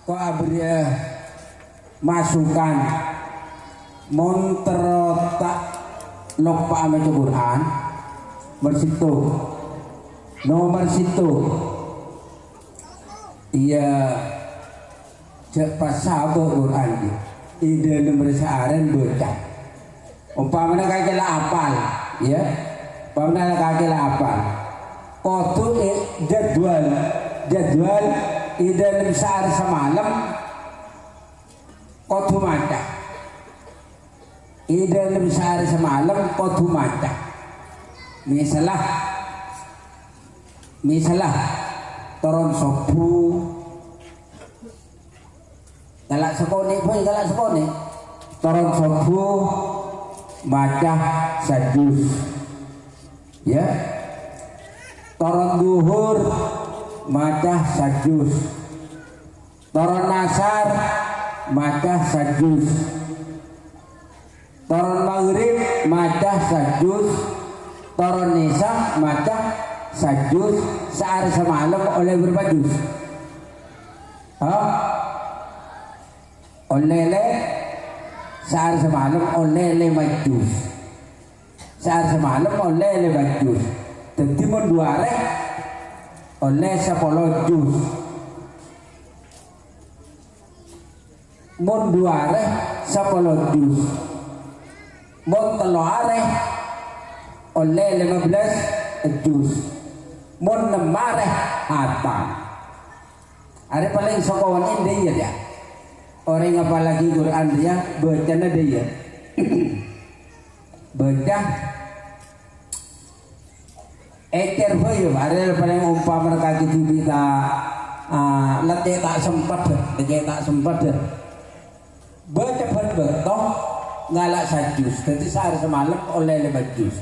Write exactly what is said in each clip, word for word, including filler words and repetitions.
Ko' aberri'a masukan, mon terro ta' loppa'a maca Qur'an, nomer sèttong. Nomer sèttong. Iyâ, jhâ' pas sabâ' Qur'an, ghi. È dhâlem rè saarèn bâca. Ompamana kakè la apal, ya. Ompamana kakè la apal. Kodhu è jadwal, jadwal è dhâlem saarè samalem kodhu maca. È dhâlem saarè samalem kodhu maca. Misalla, misalla, toron sobbhu, Kala' sakonè', boy, kala' sakonè'. Toron sobbhu maca sajus. Ya. Toron dhuhur maca sajus. Toron asar maca sajus. Toron maghrib maca sajus, toron isya maca sajus, saarè samalem ollè berapa jus? Ha? Ollè lè-, saarè samalem ollè lèma jus. Saarè samalem ollè lèma jus. Dhâddhi mon du arè ollè sapolo jus. Mon du arè, sapolo jus. Mon tello arè, ollè lèma bellâs jus. Mon nem arè, hatam. Arè palèng sakonè' dhâ' iyâ, ya. Orèng apalagi Qur'an dhâ' iyâ, bâcana dhâ' iyâ. Bâca. Ècèr bhâi, arè palèng ompamana kakè dhibi' ta', ah, la cè' ta' sempet, la cè' ta' sempet. Bâca bân bâkto ngala' sajus, dhâddhi saarè samalem ollè lèma jus.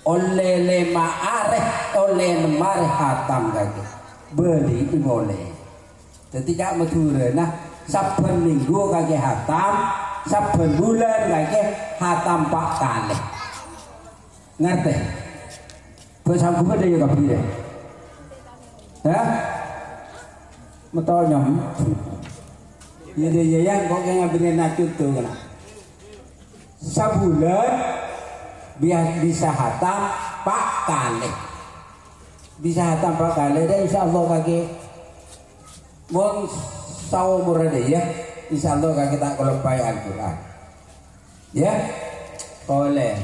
Ollè lèma arè, ollè nem arè hatam kakè. Bâli'i polè. Dhâddhi ca' Madhurâna, sabbhân minggu kakè hatam, sabbhân bulân kakè hatam pa' kalè. Ngartè? Bhâsa ghu padâ ya kabbhi, ya? Hah? Metonyong. Iyâ, iyâ, iyâ, engko' kèng abinèna conto, kana. Sabulân biya-, bisa hatam pa' kalè. Bisa hatam pa' kalè, dâ', insyaallah kakè. Mon saomorra dâ' iyâ, insyaallah kakè ta' kaloppaè Al-Qur'an. Ya. Polè.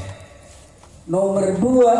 Nomer dua,